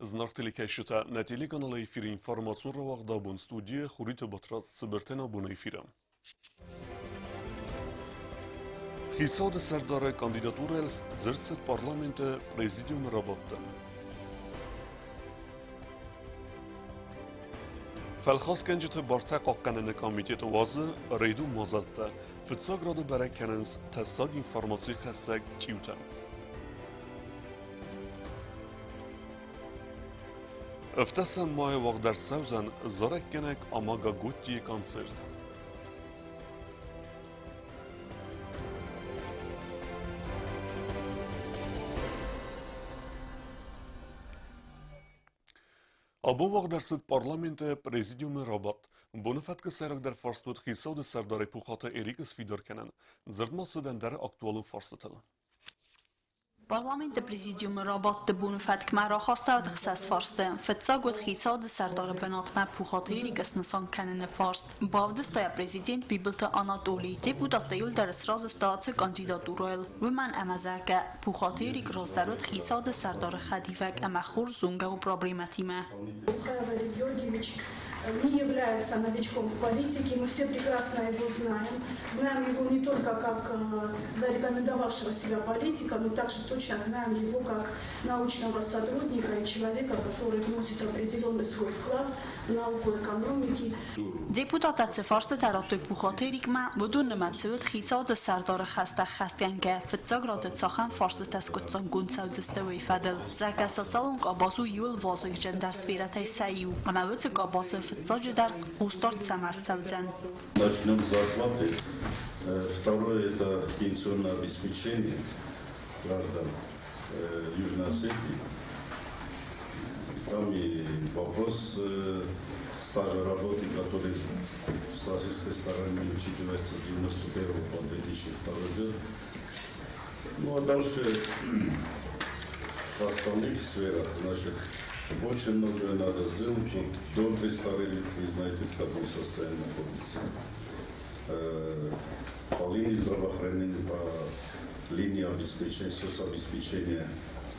Зынаргъ телекӕсджытӕ, нӕ телеканалы эфиры информацион рауагъд абон студийы Хуриты Батрадз цыбыртӕн абоны эфиры. Хицауады сӕрдары кандидатурӕйыл дзырд цыд парламенты президиумы рабадты. Фӕлхасгӕнджыты бартӕ хъахъхъӕныны комитет уадзы рейдон мадзӕлттӕ. Фыццаг рады бӕрӕг кӕнынц тӕссаг информаци хӕссӕг чъиутӕ. Ӕвдӕсӕм майы уагъд ӕрцӕудзӕн зарӕггӕнӕг Амага Готтийы концерт. Абон уагъд ӕрцыд парламенты президиумы рабадт. Боны фӕткы сӕйрагдӕр фарст уыд хицауады сӕрдарӕй Пухаты Эрикы сфидар кӕнын. Дзырд ма цыд ӕндӕр актуалон фарстытыл. Парламенты президиумы рабадты боны фӕткмӕ рахастӕуыд ӕхсӕз фарсты. Фыццаг уыд хицауады сӕрдары бынатмӕ Пухаты Эрикы снысан кӕныны фарст. Бавдыста йӕ президент Бибылты Анатолий. Депутаттӕ иуылдӕр сразы сты ацы кандидатурӕйыл, уымӕн ӕмӕ, зӕгъгӕ, Пухаты Эрик раздӕр уыд хицауады сӕрдары хӕдивӕг ӕмӕ хорз зонгӕ у проблемӕтимӕ. Михаил Георгиевич не является новичком в политике, мы все прекрасно его знаем. Знаем его не только как зарекомендовавшего себя политика, но также точно знаем его как научного сотрудника и человека, который вносит определенный свой вклад в науку экономики. Депутаттӕ цы фарстытӕ радтой Пухаты Эрикмӕ, уыдон нымӕцы уыд хицауады сӕрдары хӕстӕ ӕххӕстгӕнгӕ фыццаг рады цахӕм фарстытӕ скъуыддзаггонд цӕудзысты, уый фӕдыл. Зӕгъгӕ, социалон къабаз у иуыл вазыгджындӕр сферӕтӕй сӕ иу, ӕмӕ уыцы къабазы фыццаджыдӕр хъусдард цӕмӕ ӕрцӕудзӕн. Начнем с зарплаты. Второе – это пенсионное обеспечение граждан Южной Осетии. Там и вопрос стажа работы, который с российской стороны учитывается с 1991 по 2002 год. Ну а дальше в остальных сферах, значит, очень многое надо сделать. Вот дом престарелых, вы знаете, в каком состоянии находится. По линии здравоохранения, по линии обеспечения, соцобеспечения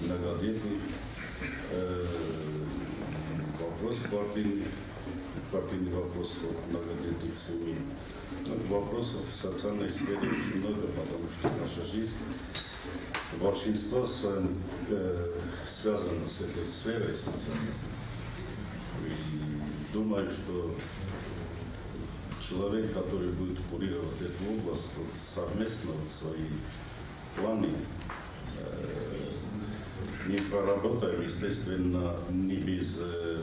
многодетных, вопрос квартирный, квартирный вопрос вот, многодетных семей. Вопросов в социальной сфере очень много, потому что наша жизнь большинство своем связано с этой сферой социальной. И думаю, что человек, который будет курировать эту область, вот, совместно вот свои планы не проработаем, естественно, не без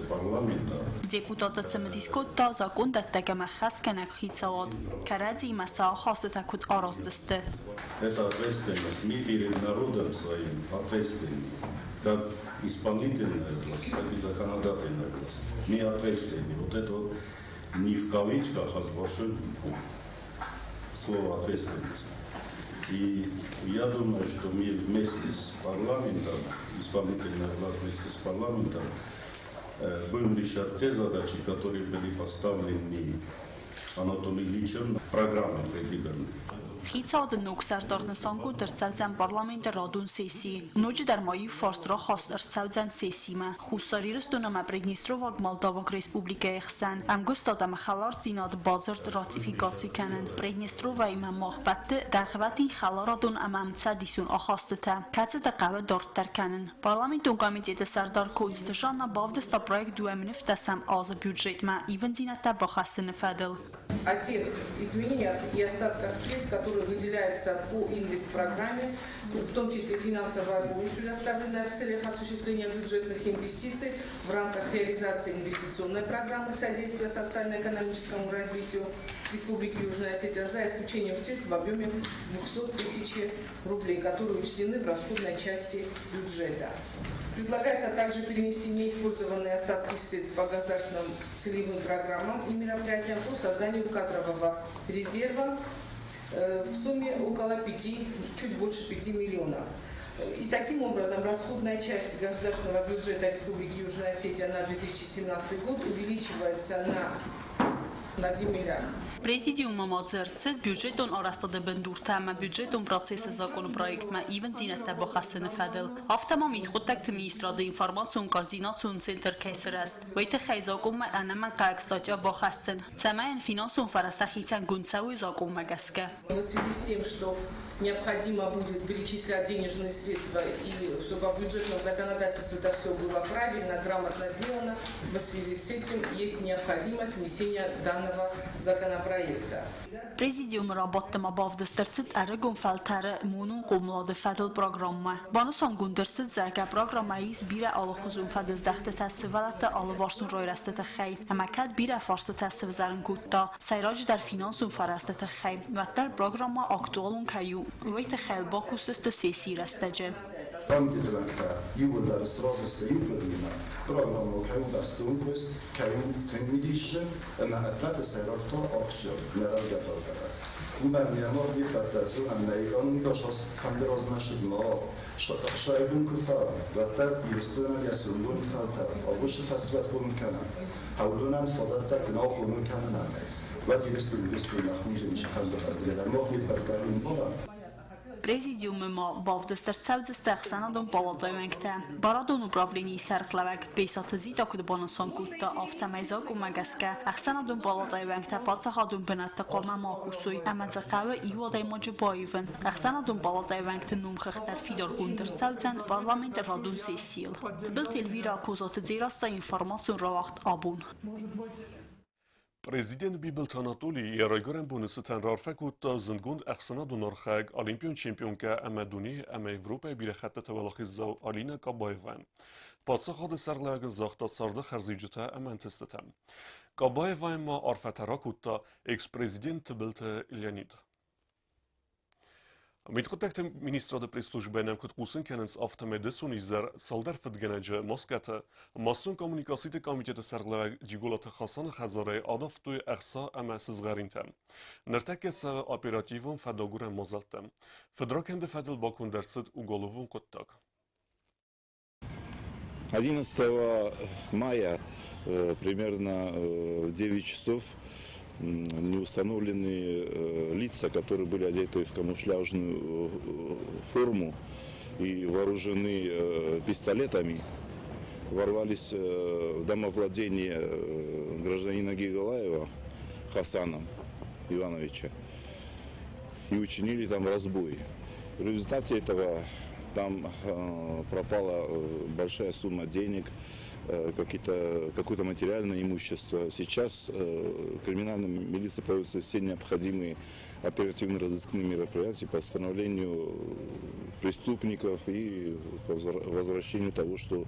парламента. Депутаты цымыдис кодта закъондӕттӕг ӕмӕ ӕххӕстгӕнӕг хицауад кӕрӕдзиимӕ сӕ ахастытӕ куыд араздзысты. Это ответственность. Мы перед народом своим ответственны. Как исполнительная власть, так и законодательная власть. Мы ответственны. Вот это вот не в кавычках, а с большой буквы. Слово ответственность. И я думаю, что мы вместе с парламентом, исполнительная власть вместе с парламентом, будем решать те задачи, которые были поставлены Анатолием Ильичем в программе предвыборной. Хицауады ног сӕрдар нысангонд ӕрцӕудзӕн парламенты радон сессийы. Ноджыдӕр ма иу фарст рахаст ӕрцӕудзӕн сессимӕ. Хуссар Ирыстон ӕмӕ Приднестроваг Молдаваг Республикӕйы хсӕн ӕмгуыстад ӕмӕ хӕлардзинады бадзырд ратификаци кӕнын. Приднестровӕимӕ мах бӕтты дӕргъвӕтин хӕларадон ӕмӕ ӕмцӕдисон ахастытӕ, кӕцыты хъӕуы дарддӕр кӕнын. Парламентон комитеты сӕрдар Коцты Жанна бавдыста проект 2010 азы бюджетмӕ ивындзинӕдтӕ бахӕссыны фӕдыл. О тех изменениях и остатках средств, которые выделяются по инвестпрограмме, в том числе финансовая помощь, предоставленная в целях осуществления бюджетных инвестиций в рамках реализации инвестиционной программы содействия социально-экономическому развитию Республики Южная Осетия, за исключением средств в объеме 200 тысяч рублей, которые учтены в расходной части бюджета. Предлагается также перенести неиспользованные остатки средств по государственным целевым программам и мероприятиям по созданию кадрового резерва в сумме около 5, чуть больше 5 миллионов. И таким образом расходная часть государственного бюджета Республики Южная Осетия на 2017 год увеличивается на на 1 миллиард. Президиумы ма дзырд цыд бюджетон арӕзтады бындуртӕ ӕмӕ бюджетон процессы законопроектмӕ ивындзинӕдтӕ бахӕссыны фӕдыл. Афтӕ ма Мидхъуыддӕгты министрады информацион-координацион центр кӕй сырӕзт, уый тыххӕй закъонмӕ ӕнӕмӕнгхъӕуӕг статья бахӕссын, цӕмӕй финансон фӕрӕзтӕ хицӕнгонд цӕуой закъонмӕ гӕсгӕ. В связи с тем, что необходимо будет перечислять денежные средства и чтобы в бюджетном законодательстве это все было правильно, грамотно сделано, в связи с этим есть необходимость внесения данного законопроекта. Президиумы рабадты ма бавдыст ӕрцыд ӕрыгон фӕлтӕры монон хъомылады фӕдыл программӕ. Банысангонд ӕрцыд, зӕгъгӕ, программӕйы ис бирӕ алыхуызон фӕдыздӕхтытӕ сывӕллӕтты алыварсон райрӕзты тыххӕй, ӕмӕ кӕд бирӕ фарстытӕ сӕвзӕрын кодта, сӕйраджыдӕр финансон фӕрӕзты тыххӕй, уӕддӕр программӕ актуалон кӕй у, уый тыххӕй бакусдзысты сессийы рӕстӕджы. Комитеты уӕнгтӕ иууылдӕр сразы сты иу хъуыдыимӕ, программӕ кӕй у бӕстон куыст, кӕй у тынг мидисджын ӕмӕ ӕппӕты сӕйраг та ахсджиаг нӕ рӕзгӕ фӕлтӕрӕн. Уымӕн йӕ мах не ппӕт дӕр зонӕм, нӕ экономикӕ фӕнды размӕцыд ма уа, ӕхсайы бон куы фӕуа, уӕддӕр Ирыстонӕн йӕ сомбоны фӕлтӕр абосы фӕсвӕд хъомыл кӕнӕм. Уыдонӕн фадӕттӕ куы нал хъомыл кӕнынӕн, уӕд Ирыстон Ирыстонмӕ хуындзӕнис фӕнды хъӕздыгдӕр. Мах не ппӕт дӕр уым барӕм. Президиумы ма бавдыст ӕрцӕудзысты ӕхсӕнадон палатӕйы уӕнгтӕ. Барадон управленийы сӕргълӕууӕг Бесаты Зита куыд банысан кодта, афтӕмӕй закъонмӕ гӕсгӕ ӕхсӕнадон палатӕйы уӕнгтӕ паддзахадон бынӕтты хъуамӕ ма кусой ӕмӕ дзы хъӕуы иу адӕймаджы баивын. Ӕхсӕнадон палатӕйы уӕнгты номхыгъд дӕр фидаргонд ӕрцӕудзӕн парламенты радон сессийыл. Тыбылты Эльвира, Козаты Дзерассӕ, информацион рауагъд абон. Президент Бибылты Анатолий йӕ райгуырӕн боны цытӕн раарфӕ кодта зындгонд ӕхсӕнадон архайӕг, олимпион чемпионкӕ ӕмӕ дунейы ӕмӕ Европӕйы бирӕ хӕттыты уӕлахиздзау Алина Кабаевайӕн. Паддзахады сӕргълӕууӕг ын загъта царды хӕрзиуджытӕ ӕмӕ ӕнтыстытӕ. Кабаевайӕн ма арфӕтӕ ракодта экс-президент Тыбылты Леонид. Мидхъуыддӕгты министрады пресс-службӕ нӕм куыд хъусын кӕнынц, афтӕмӕй дысон изӕр цалдӕр фыдгӕнӕджы маскӕты массон коммуникациты комитеты сӕргълӕууӕг Джиголаты Хасаны хӕдзарӕй адавтой ӕхца ӕмӕ сызгъӕринтӕ. Ныртӕккӕ цӕуы оперативон фӕдагурӕн мадзӕлттӕ. Фыдракӕнды фӕдыл баконд ӕрцыд уголовон хъуыддаг. 11 мая примерно в 9 часов неустановленные лица, которые были одеты в камуфляжную форму и вооружены пистолетами, ворвались в домовладение гражданина Гигалаева Хасана Ивановича и учинили там разбой. В результате этого там пропала большая сумма денег, какие-то, какое-то материальное имущество. Сейчас криминальной милиции проводятся все необходимые оперативно-розыскные мероприятия по установлению преступников и по возвращению того, что,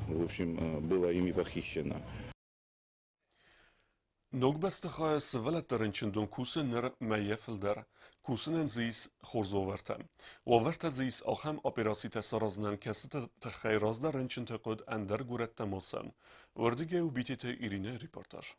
в общем, было ими похищено. Ног бӕстыхайы сывӕллӕтты рынчындон кусы ныр мӕйӕ фылдӕр. Кусынӕн дзы ис хорз уавӕртӕ. Уавӕртӕ дзы ис ахӕм операцитӕ саразынӕн, кӕцыты тыххӕй раздӕр рынчынты хъуыд ӕндӕр горӕттӕм ацӕуын. Уырдыгӕй у Битеты Иринӕйы репортаж.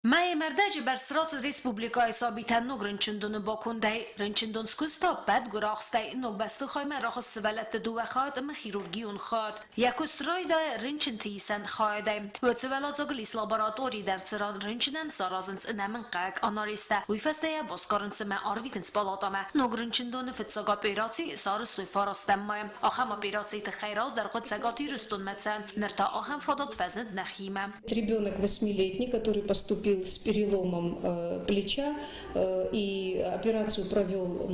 Мӕйы мӕрдӕджы бӕрц рацыд республикӕйы сабитӕн ног рынчындоны бакондӕй. Рынчындон скуыста ӕппӕт гуырахстӕй. Ног бӕстыхаймӕ рахызт сывӕллӕтты дыууӕ хайад ӕмӕ хирургион хайад. Йӕ куыст райдайы рынчынты исӕн хайадӕй. Уыцы уӕладзыгыл ис лаборатори дӕр, цыран рынчынӕн саразынц ӕнӕмӕнгхъӕуӕг анализтӕ. Уый фӕстӕ йӕ басгарынц ӕмӕ арвитынц палатӕмӕ. Ног рынчындоны фыццаг операци сарӕзтой фарастӕм майы. Ахӕм операцийы тыххӕй раздӕр хъуыд Цӕгат Ирыстонмӕ цӕуын, ныр та ахӕм фадат фӕзынд нӕхимӕ. Ребенок восьмилетний, который поступил с переломом плеча, и операцию провел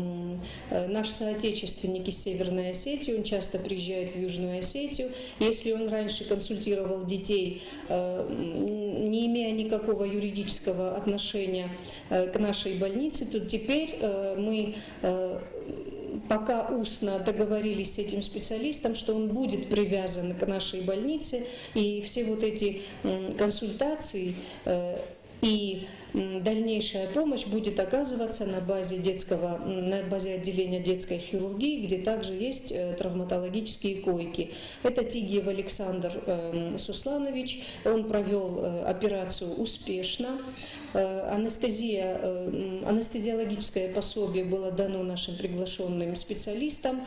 наш соотечественник из Северной Осетии, он часто приезжает в Южную Осетию. Если он раньше консультировал детей, не имея никакого юридического отношения к нашей больнице, то теперь мы пока устно договорились с этим специалистом, что он будет привязан к нашей больнице, и все вот эти консультации и дальнейшая помощь будет оказываться на базе отделения детской хирургии, где также есть травматологические койки. Это Тигиев Александр Сусланович, он провел операцию успешно. Анестезиологическое пособие было дано нашим приглашенным специалистам,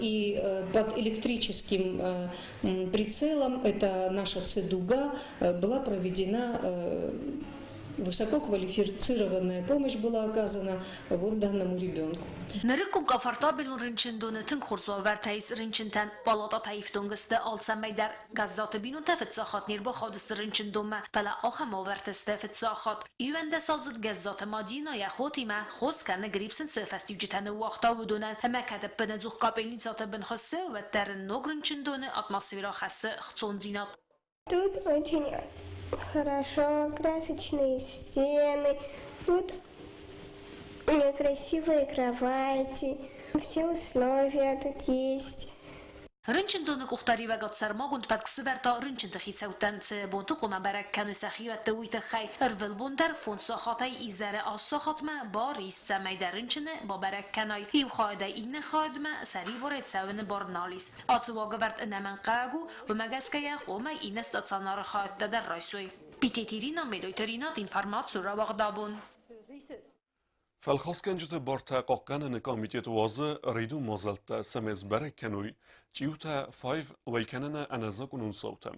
и под электрическим прицелом, это наша ЦДУГА, была проведена Высококвалифицированная помощь была оказана вот данному ребенку. Нырыккон комфортабелон рынчындоны тынг хорз уавӕртӕ ис рынчынтӕн. Палатӕтӕ ифтонг сты алцӕмӕй дӕр. Гӕззаты бинонтӕ фыццаг хатт не рбахаудысты рынчындонмӕ, фӕлӕ ахӕм уавӕрты сты фыццаг хатт. 11-аздзыд Гӕззаты Мадинӕ йӕ хотимӕ хос кӕны грипп сын цы фӕстиуджытӕ ныууагъта, уыдонӕн ӕмӕ кӕд ӕппынӕдзух къапелницӕты бын хуыссы, уӕддӕр ын ног рынчындоны атмосферӕ хӕссы хцондзинад. Тут очень хорошо, красочные стены, тут красивые кровати, все условия тут есть. Рынчындоны къухдариуӕгад сӕрмагонд фӕтк сывӕрдта рынчынты хицӕуттӕн, цы бонты хъуамӕ бӕрӕг кӕной сӕхиуӕтты, уый тыххӕй. Ӕрвылбон дӕр фондз сахатӕй изӕры аст сахатмӕ бар ис, цӕмӕй дӕ рынчыны бабӕрӕг кӕнай. Иу хайадӕй иннӕ хайадмӕ сӕрибарӕй цӕуыны бар нал ис. Ацы уагӕвӕрд ӕнӕмӕнгхъӕуӕг у, уымӕ гӕсгӕ йӕ хъуамӕ иннӕ стационары хайӕдтӕ дӕр райсой. Питеты Ирина, Медойты Ринат, информаци рауагъдабон. Фӕлхасгӕнджыты бартӕ хъахъхъӕныны комитет уадзы рейдон мадзӕлттӕ, цӕмӕй сбӕрӕг кӕной чъиутӕ Five уӕй кӕныны ӕнӕзакъонон цаутӕ.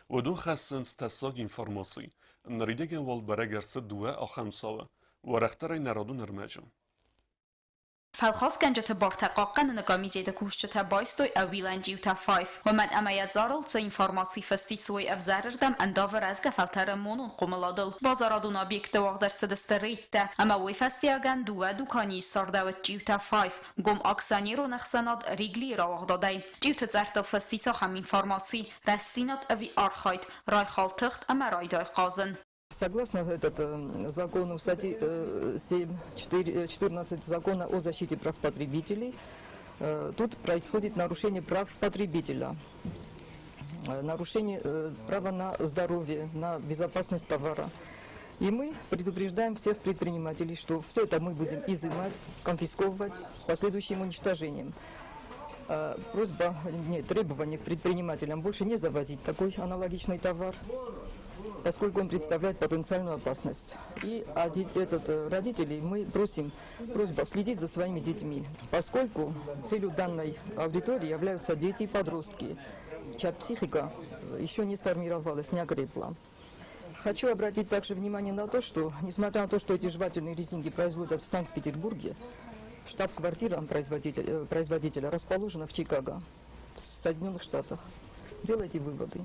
Уыдон хӕссынц тӕссаг информаци. Ныридӕгӕн уал бӕрӕг ӕрцыд дыууӕ ахӕм цауы. Уӕрӕхдӕрӕй нӕ радон ӕрмӕджы. Фӕлхасгӕнджыты бартӕ хъахъхъӕныны комитеты кусджытӕ байстой ӕууилӕн чъиутӕ Five, уымӕн ӕмӕ йӕ цъарыл цы информаци фыст ис, уый ӕвзӕрырдӕм ӕндавы рӕзгӕ фӕлтӕры монон хъомыладыл. Базарадон объектты уагъд ӕрцыдысты рейдтӕ, ӕмӕ уый фӕстиуӕгӕн дыууӕ дуканийы ссардӕуыд чъиутӕ Five, гом акционерон ӕхсӕнад Ригли-йы рауагъдадӕй. Чъиуты цъӕрттыл фыст ис ахӕм информаци: рӕстдзинад ӕви архайд, райхал тыхт ӕмӕ райдай хъазын. Согласно этот, закону статьи 7, 4, 14 закона о защите прав потребителей, тут происходит нарушение прав потребителя, нарушение права на здоровье, на безопасность товара. И мы предупреждаем всех предпринимателей, что все это мы будем изымать, конфисковывать с последующим уничтожением. Просьба, нет, требование к предпринимателям больше не завозить такой аналогичный товар, поскольку он представляет потенциальную опасность. И этот, родителей мы просим, просьба следить за своими детьми, поскольку целью данной аудитории являются дети и подростки, чья психика еще не сформировалась, не окрепла. Хочу обратить также внимание на то, что, несмотря на то, что эти жевательные резинки производят в Санкт-Петербурге, штаб-квартира производителя расположена в Чикаго, в Соединенных Штатах. Делайте выводы.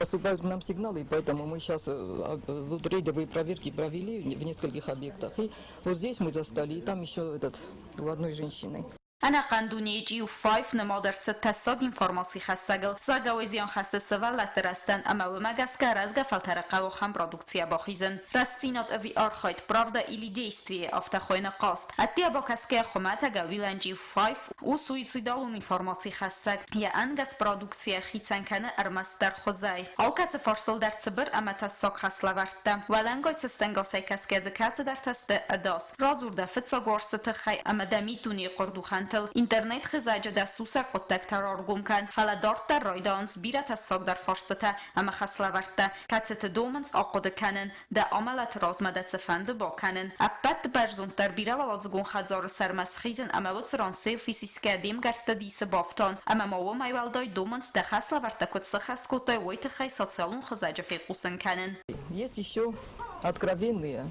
Поступают к нам сигналы, и поэтому мы сейчас вот рейдовые проверки провели в нескольких объектах. И вот здесь мы застали, и там еще этот, у одной женщины. Ӕнӕхъӕн дунейы чъиу Five нымад ӕрцыд тӕссаг информаци хӕссӕгыл, зӕгъгӕ, уый зиан хӕссы сывӕллӕтты рӕзтӕн ӕмӕ уымӕ гӕсгӕ рӕзгӕ фӕлтӕры хъӕуы ахӕм продукцийӕ бахизын. Рӕстдзинад ӕви архайд, правда или действие, афтӕ хуыйны хъазт. Ӕддейӕ бакӕсгӕйӕ хуымӕтӕг ӕууилӕн чъиу Five у суицидалон информаци хӕссӕг, йӕ ӕнгӕс продукцийӕ хицӕн кӕны ӕрмӕстдӕр хуызӕй. Алкӕцы фарсыл дӕр цыбыр ӕмӕ тӕссаг хӕслӕвӕрдтӕ. Уӕлӕнгай цӕстӕнгасӕй кӕсгӕ дзы кӕцыдӕртӕ сты ӕдас. Радзур дӕ фыццаг уарзты тыххӕй ӕмӕ дӕ миддунейы хъуырдухӕнтыл. Интернет-хызӕджы дӕ сусӕг хъуыддӕгтӕ раргом кӕн, фӕлӕ дарддӕр райдайынц бирӕ тӕссагдӕр фарстытӕ ӕмӕ хӕслӕвӕрдтӕ, кӕцыты домынц ахъуыды кӕнын, дӕ амӕлӕты размӕ дӕ цыфӕнды бакӕнын. Ӕппӕт бӕрзонддӕр бирӕуӕладзыгон хӕдзары сӕрмӕ схизын ӕмӕ уыцы ран селфи сисгӕ де мгӕртты дисы бафтан. Ӕмӕ ма уымӕй уӕлдай домынц, дӕ хӕслӕвӕрдтӕ куыд сыххӕст кодтай, уый тыххӕй социалон хызӕджы фехъусын кӕнын. Есть еще откровенные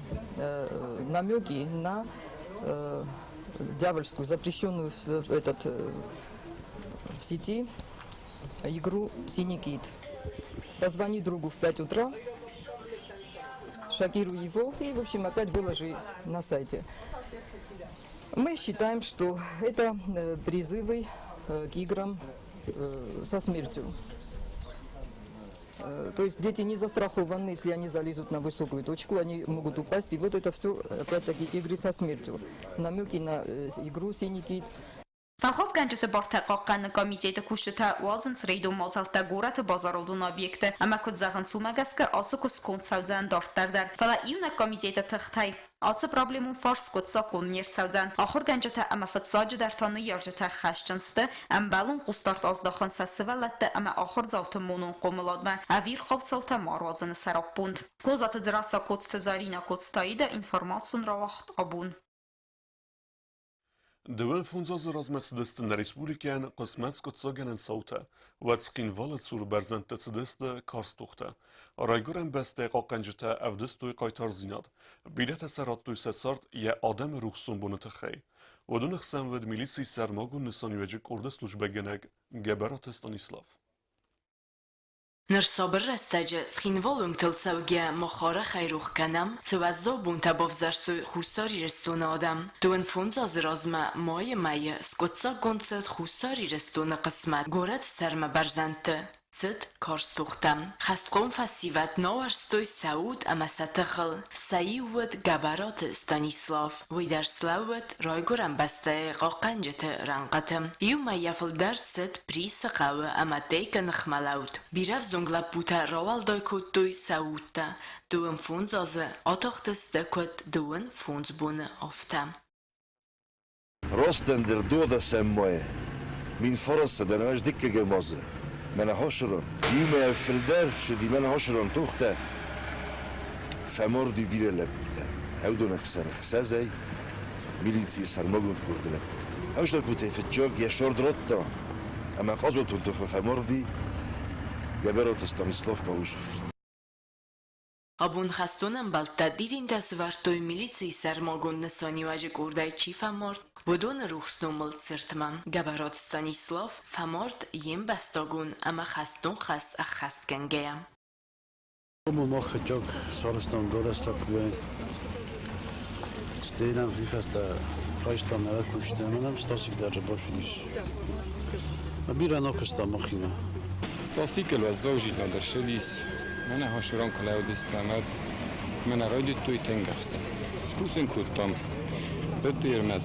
намеки на дьявольскую, запрещенную в, этот, в сети игру «Синий кит». Позвони другу в 5 утра, шокируй его и, в общем, опять выложи на сайте. Мы считаем, что это призывы к играм со смертью. То есть дети не застрахованы, если они залезут на высокую точку, они могут упасть. И вот это все, опять-таки, игры со смертью. Намеки на игру «Синий кит». Фӕлхасгӕнджыты бартӕ хъахъхъӕныны комитеты кусджытӕ уадзынц рейдон мадзӕлттӕ горӕты базарадон объекты ӕмӕ куыд зӕгъынц, уымӕ гӕсгӕ ацы куыст конд цӕудзӕн дарддӕр дӕр. Фӕлӕ иунӕг комитеты тыхтӕй ацы проблемон фарст скъуыддзаггонд не рцӕудзӕн. Ахуыргӕнджытӕ ӕмӕ фыццаджыдӕр та ныййарджытӕ хӕсджын сты ӕмбӕлон хъусдард аздахын сӕ сывӕллӕтты ӕмӕ ахуырдзауты монон хъомыладмӕ ӕвирхъау цаутӕ ма руадзыны сӕраппонд. Козаты Дзерассӕ, Коцты Заринӕ, Коцты Аидӕ, информацион рауагъд абон. 55 азы размӕ цыдысты нӕ республикӕйӕн хъысмӕт скъуыддзаггӕнӕн цаутӕ. Уӕд Цхинвалы цур бӕрзӕндты цыдысты карз тохтӕ. Райгуырӕн бӕстӕйы хъахъхъӕнджытӕ ӕвдыстой хъайтардзинад. Бирӕтӕ сӕ радтой сӕ цард йӕ адӕмы рухс сомбоны тыххӕй. Уыдоны хсӕн уыд милицийы сӕрмагонд нысаниуӕджы къорды службӕгӕнӕг Гӕбӕраты Станислав. Ныр сабыр рӕстӕджы Цхинвалы уынгтыл цӕугӕ мах арӕх айрох кӕнӕм, цы уӕззау бонтӕ бавзӕрстой Хуссар Ирыстоны адӕм. 25 азы размӕ майы мӕйы скъуыддзаггонд цыд Хуссар Ирыстоны хъысмӕт горӕты сӕрмӕ бӕрзӕндты. Цыд карз тохтӕм. Хӕстхъом фӕсивӕд науӕрстой сӕ уд ӕмӕ сӕ тыхыл. Сӕ иу уыд Гӕбӕраты Станислав. Уый дӕр слӕууыд Райгуырӕн бӕстӕйы хъахъхъӕнджыты рӕнхъыты. Иу мӕйӕ фылдӕр цыд Присы хъӕуы ӕмӕ Тейкы ныхмӕлӕуд. Бирӕ взонг лӕппутӕ рауӕлдай кодтой сӕ удтӕ. 25 азы атахтысты куыд 25 боны, афтӕ. Растӕндӕр додӕсӕм мӕйы мин фарастдӕр ӕз дыккӕгӕм азы мӕнӕ хосырон. Иумӕ фылдӕр цыди мӕнӕ хосырон тохтӕ. Фӕмарди бирӕ лӕппутӕ. Ӕвдон ӕхсӕн ӕхсӕзӕй милицийы сӕрмагонд къорды лӕппутӕ. Ӕз лӕппутӕй фыццаг йӕ сорд радта ӕмӕ Къазотон тохы фӕмарди Гӕбӕраты Станислав Калушы фырт. Абон хӕстон ӕмбӕлттӕ дидинтӕ сӕвӕрдтой милицийы сӕрмагонд нысаниуӕджы къордӕй чи фӕмард, уыдоны рухс номыл цыртмӕ. Гӕбӕраты Станислав фӕмард йе мбӕстагон ӕмӕ хӕстон хӕс ӕххӕстгӕнгӕйӕ. Мах фыццаг сарӕзтам дорӕс лӕппуйӕн. Стӕй нӕм хихӕстӕ райстам нӕ кусджытӕ ӕмӕ нӕм Стасик дӕр бафидис. Бирӕ нӕ куыстам махимӕ. Стасикыл уӕззаузинад ӕрцыдис, мӕнӕ хӕсуран куы лӕудыстӕм, уӕд мӕнӕ райдыдтой тынг ӕхсын. Скусын кодтам быдырмӕ,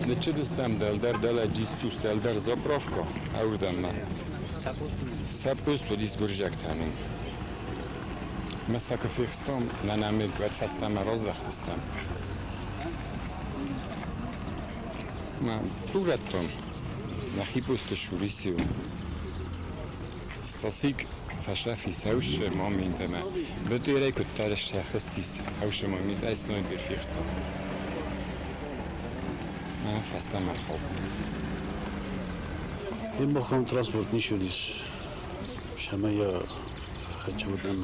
ныччыдыстӕм дӕлдӕр дӕлӕ Джистус, дӕлдӕр заправка, ӕвдӕммӕ. Сӕ пост уыдис гуырдзиӕгтӕ нын. Мӕ сӕ куы фехстам, нӕ нӕмыг уӕд фӕстӕмӕ раздӕхтыстӕм. Мӕ урӕдтон, нӕхи посты Шурисиу. Стасик фӕсӕфис ӕвсы моментӕмӕ. Быдырӕй куыддӕр сӕхызтис ӕвсы момент ӕй снайпер фехста. Мӕ фӕстӕмӕ рхаудтон. Имбахам транспорт не уыдис, сӕмӕ йӕ хӕчъудӕн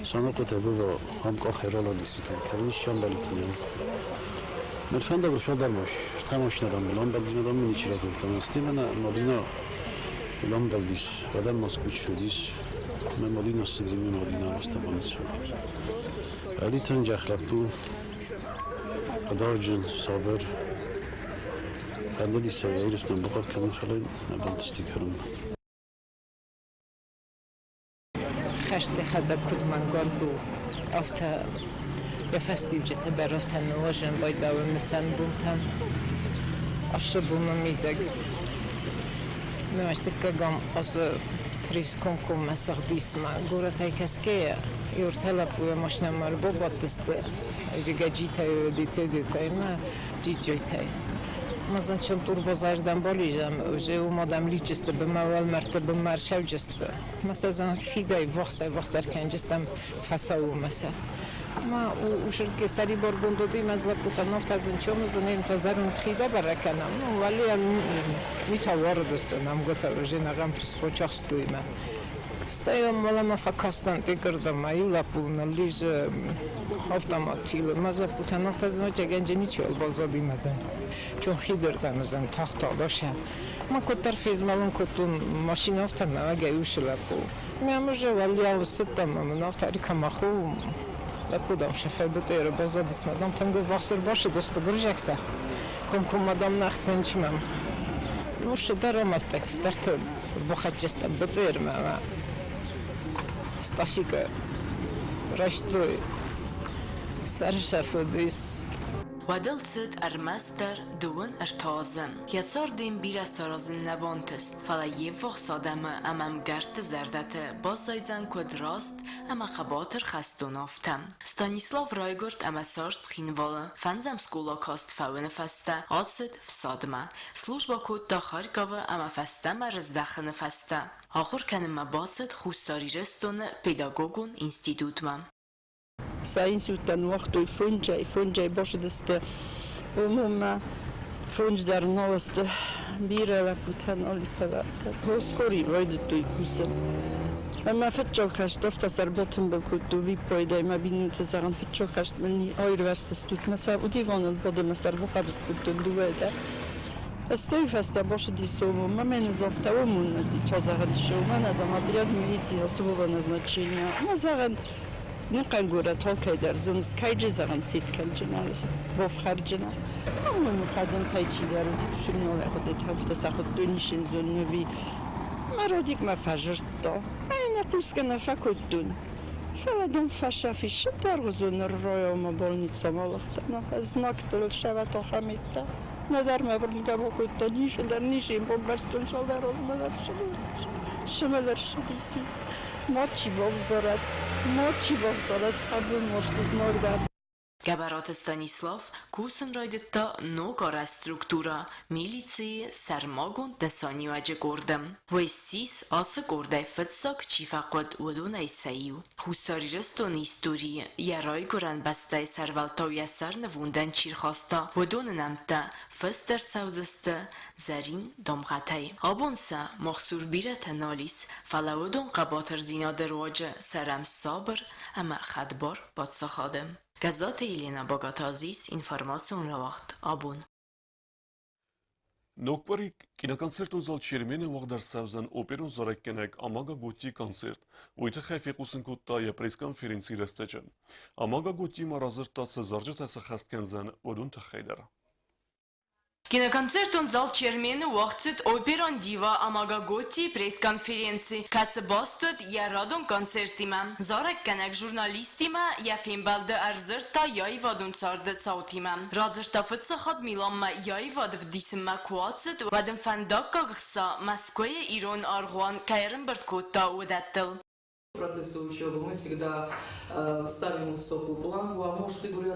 Санахъотӕ быва ам къахӕй раладыстытӕн, кӕд ис сӕмбӕлдтӕн йӕ. Мӕ фӕндагыл фӕдармаш, стӕ машинӕ дам ламбӕлдис, дам ничи ракодта. Стӕй мӕнӕ Мадина ламбӕлдис, адӕм Москвич уыдис. Мӕ Мадина ссыди, мӕ Мадина Ростованыцу. Ӕдитӕн джах лӕппу, хъӕдарджын, сабыр. Фӕндыдис ӕй Ирыстон бахъахъхъӕнын, фӕлӕ нӕ бантысти кӕронмӕ. Хӕст йӕхӕдӕг куыд мӕнгард у, афтӕ йӕ фӕстиуджытӕ дӕр афтӕ нуазӕн байдауы мысӕн бонтӕм. Ацы боны мидӕг дыккӕгӕм азы пресс-комкоммӕ сыгъдис мӕ горӕтӕй кӕсгӕйӕ, иу ӕртӕ лӕппуйӕ машинӕмӕ ӕрбабадтысты, Гаджитӕй, Тедетӕй ӕмӕ Джиджджойтӕй. Мазанчон турбозӕрдӕм бализӕм, уже уым адӕм лидджысты бынмӕ, уӕлмӕрдты бынмӕ ӕрцӕуджысты. Мӕсӕзӕн хидӕй вахсӕй-вахсдӕр кӕнджыстӕм фӕцӕуы мӕсӕ. Ма ушырке сӕрибаргонд уыди, мӕ лӕппутӕн афтӕ зын чомызын, им та зӕронд хид абӕрӕг кӕнӕм. Ну, уӕлейӕ митӕ уарыдысты, нӕмгуытӕ уже нӕгӕм прискочахстуймӕ. Стӕй уӕлӕмӕ фӕкастӕн тикырдӕмӕ, иу лӕппу ныллизы автомат тилы. Мӕ лӕппутӕн афтӕ зын гӕнджы ничиуал баззади мӕ зын. Чун хидырдӕм зын тагъд-тагъд асӕ. Ма куыддӕр фезмӕлын кодтон машинӕ афтӕ мӕ усы лӕппу. Мӕ уже уӕлиау ссыдтӕн ӕмӕ мын афтӕ ӕркӕмӕху лӕппу дам шофер бытъеры баззадис мӕ дам тынг ӕввахс ӕрбацыдысты гуырдзиӕгтӕ. Комкоммӕ дам нӕ хсӕнчмӕ. Ну, дӕр амӕттӕ куыддӕрты бахӕццӕ бытъермӕ ӕмӕ Стасикы райстой сӕрсӕфыдис. Уӕд ыл цыд ӕрмӕстдӕр 23 азы. Йӕ цард ын бирӕ саразын нӕ бантыст, фӕлӕ йе ввахс адӕмы ӕмӕ ӕмгӕртты зӕрдӕты баззайдзӕн куыд раст ӕмӕ хъӕбатыр хӕстон, афтӕ. Станислав райгуырд ӕмӕ цард Цхинвалы. Фӕндзӕм скъола каст фӕуыны фӕстӕ ацыд ФСАДмӕ. Службӕ кодта Харьковы ӕмӕ фӕстӕмӕ рыздӕхыны фӕстӕ ахуыр кӕнынмӕ бацыд Хуссар Ирыстоны педагогон институтмӕ. Сӕ институттӕ ныууагътой фонджӕй, фонджӕй бацыдысты уымӕ. Фондз дӕр нал сты, бирӕ лӕппутӕ нал и, фӕлӕ скори райдыдтой кусын. Ӕмӕ фыццаг хӕст афтӕ сӕр батымбыл кодтой виппайдӕй мӕ бинонты зӕгъын, фыццаг хӕст мын аирвӕзтыстут, мӕ сӕр удиваныл бады, мӕ сӕр бахъӕбыс кодтон дыууӕ дӕр. Стӕй фӕстӕ бацыди Сомомӕ, мӕ ныдзавта уымон зӕгъын, Сомӕн адӕм отряд милиции особого назначения. Мӕ зӕгъын, Нӕхъӕн горӕт алкӕйдӕр зоныс, кӕйджы зӕгъын ситкӕнджынӕ, бофхӕрджынӕ. Ӕмӕ хъӕдынтӕй чидӕр уыди, журнал ӕгъдӕй афтӕ сӕ хуыдтой Нишинзон ӕви мӕ Родикмӕ фӕзырдта. Ӕнӕ хъусгӕ нӕ фӕкодтон. Фӕлӕ дам фӕсафис сыддӕргъуызон ныр районмӕ больницӕмӕ алыгътӕн, знӕгтыл сӕвӕт ахӕм миттӕ. Нӕдӕр мӕ уырнгӕ бакодта, ницы дӕр ницы йын бамбӕрстон, цалдӕр азмӕ дӕр сымӕ дӕр ссыдис. Мачи бавзарӕд, мачи бавзарӕд хъӕбул масты знаг дӕр. Гӕбӕраты Станислав кусын райдыдта ног арӕзт структурӕ милицийы сӕрмагонд нысаниуӕджы къорды. Уый ссис ацы къордӕй фыццаг чи фӕхъуыд, уыдонӕй сӕ иу. Хуссар Ирыстоны историйы йӕ райгуырӕн бӕстӕйы сӕрвӕлтау йӕ сӕр нывондӕн чи рхаста, уыдоны нӕмттӕ фыст ӕрцӕудзысты зӕрин дамгъӕтӕй. Абон сӕ мах цур бирӕтӕ нал ис, фӕлӕ уыдон хъӕбатырдзинады руаджы цӕрӕм сабыр ӕмӕ хӕдбар паддзахады. Гӕззаты Елена Багаты Азиз, информацион рауагъд абон. Ногкъуыри киноконцертон зал Чермен-ы уагъд ӕрцӕудзӕн оперон зарӕггӕнӕг Амага Готтийы концерт. Уый тыххӕй фехъусын кодта йӕ пресс-конференцийы рӕстӕджы. Амага Готти ма радзырдта, цы зарджытӕ сӕххӕст кӕндзӕн, уыдон тыххӕй дӕр. Киноконцертон зал Чермен-ы уагъд цыд оперон дива Амага Готтийы пресс-конференци, кӕцы баст уыд йӕ радон концертимӕ. Зарӕггӕнӕг журналисттимӕ йӕ фембӕлды ӕрдзырдта йӕ аивадон царды цаутимӕ. Радзырдта фыццагхатт Миланмӕ йӕ аивад ӕвдисынмӕ куы ацыд, уӕд ын фӕндаггаг ӕхца Мӕскуыйы ирон аргъуан кӕй ӕрӕмбырд кодта, уыдӕттыл. Процессе учебы мы всегда ставим высокую планку, а может, и говоря,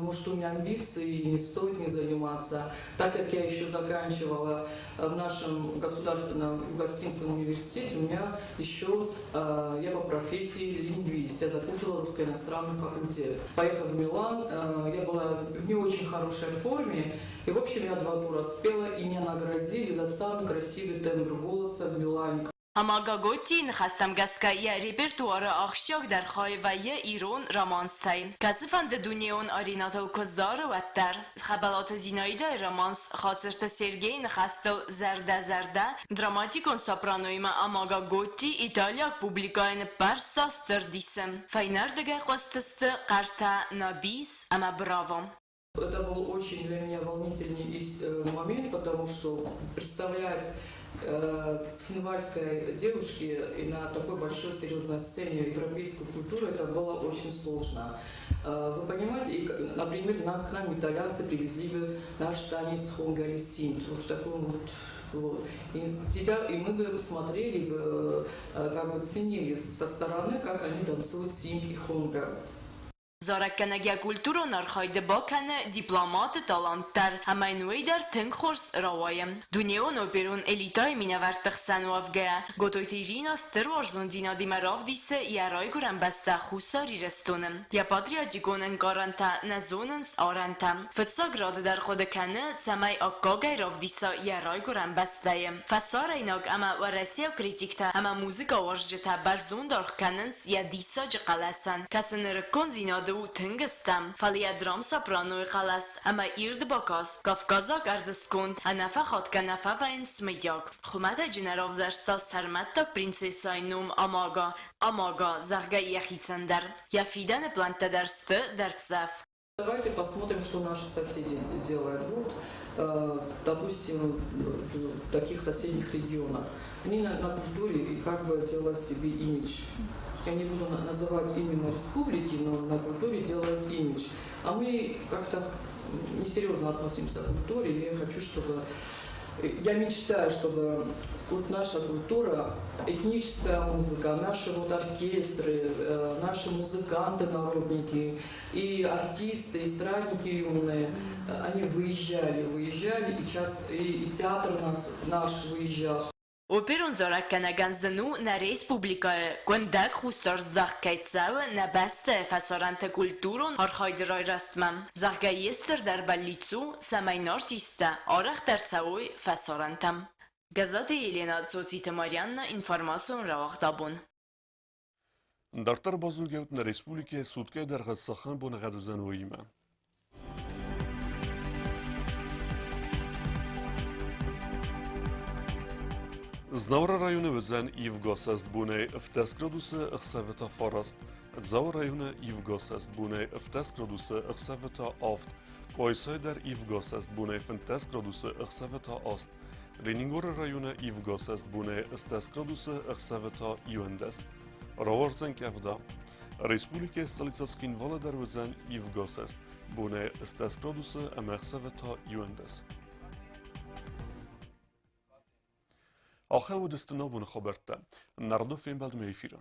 может, у меня амбиции, и не стоит не заниматься. Так как я еще заканчивала в нашем государственном Гостинском университете, у меня еще, я по профессии лингвист, я закончила русско-иностранный факультет. Поехав в Милан, я была в не очень хорошей форме, и, в общем, я два тура спела, и меня наградили за самый красивый тембр голоса в Милане. Амага Готтийы ныхӕстӕм гӕсгӕ йӕ репертуары ахсджиагдӕр хай вӕййы ирон романстӕй, кӕцыфӕнды дунеон аренӕтыл куы зары, уӕддӕр. Хӕбӕлаты Зинаидӕйы романс Хацырты Сергейы ныхӕстыл «Зӕрдӕ-зӕрдӕ» драматикон сопраноимӕ Амага Готти италиаг публикӕйы ныппӕрста стыр дисы. Фӕйнӕрдыгӕй хъуыстысты хъӕртӕ «На бис» ӕмӕ «Браво!». Это был очень для меня волнительный момент, потому что представлять цхинвальской девушке и на такой большой серьезной сцене европейскую культуру, это было очень сложно. Вы понимаете, и, например, к нам итальянцы привезли бы наш танец хонгари синт, вот в таком вот вот. И, тебя, и мы бы смотрели бы, как бы ценили со стороны, как они танцуют синт и хонга. Зарӕггӕнӕг йӕ культурон архайды бакӕны дипломаты талант дӕр ӕмӕ йын уый дӕр тынг хорз рауайы. Дунеон оперон элитӕйы минӕвӕртты хсӕн уӕвгӕйӕ, Готойты Иринӕ стыр уарзондзинадимӕ равдисы йӕ райгуырӕн бӕстӕ Хуссар Ирыстоны. Йӕ патриотикон ӕнкъарӕнтӕ нӕ зонынц арӕнтӕ. Фыццаг рады дӕр хъуыды кӕны, цӕмӕй аккагӕй равдиса йӕ райгуырӕн бӕстӕйы. Фӕсарӕйнаг ӕмӕ уӕрӕсейаг критиктӕ ӕмӕ музыкӕуарзджытӕ бӕрзонд аргъ кӕнынц йӕ диссаджы хъӕлӕсӕн, кӕцы нырыккондзинады у тынг стӕм, фӕлӕ йӕ драм-сопранойы хъӕлӕс ӕмӕ ирд бакаст кавказаг ӕрдзысконд ӕнӕфӕхатгӕ нӕ фӕвӕййынц мыййаг. Хуымӕтӕджы нӕ равзӕрста сӕрмӕттаг принцессӕйы ном Амага, Амага, зӕгъгӕ, йӕхицӕн дӕр. Йӕ фидӕны плӕнттӕ дӕр сты дӕрддзӕф. Давайте посмотрим, что наши соседи делают. Вот, допустим, в таких соседних регионах. Они на культуре и как бы делают себе имидж. Я не буду называть именно республики, но на культуре делают имидж. А мы как-то несерьезно относимся к культуре. Я хочу, чтобы я мечтаю, чтобы вот наша культура, этническая музыка, наши вот оркестры, наши музыканты, народники, и артисты, эстрадники юные, они выезжали, выезжали, и, час, и театр нас, наш выезжал. Оперон зарӕггӕнӕгӕн зын у, нӕ республикӕйы къуындӕг хъусдард здӕхт кӕй цӕуы нӕ бӕстӕйы фӕсарӕнты культурон архайды райрӕзтмӕ, зӕгъгӕ, йе стырдӕр бӕллиц у, цӕмӕй нӕ артисттӕ арӕхдӕр цӕуой фӕсарӕнтӕм. Гӕззаты Елена, Цоциты Марианна, информацион рауагъд абон. Дарддӕр базонгӕут нӕ республикӕйы суткӕйы дӕргъы цахӕм боныгъӕд уыдзӕн, уыимӕ. Знауыры районы уыдзӕн ивгӕ цӕстбонӕй 17 градусы, ӕхсӕвы та 9. Дзауы районы ивгӕ цӕстбонӕй 17 градусы, ӕхсӕвы та 7. Къуайсайы дӕр ивгӕ цӕстбонӕй 15 градусы, ӕхсӕвы та 8. Ленингоры районы ивгӕ цӕстбонӕй 10 градусы, ӕхсӕвы та 11. Рауардзӕн къӕвда. Республикӕйы столицӕ Цхинвалы дӕр уыдзӕн ивгӕ цӕст бонӕй 10 градусы ӕмӕ ӕхсӕвы та 11. Ахӕм уыдысты ногбоны хабӕрттӕ. Нардо фембӕлдмӕ эфиры.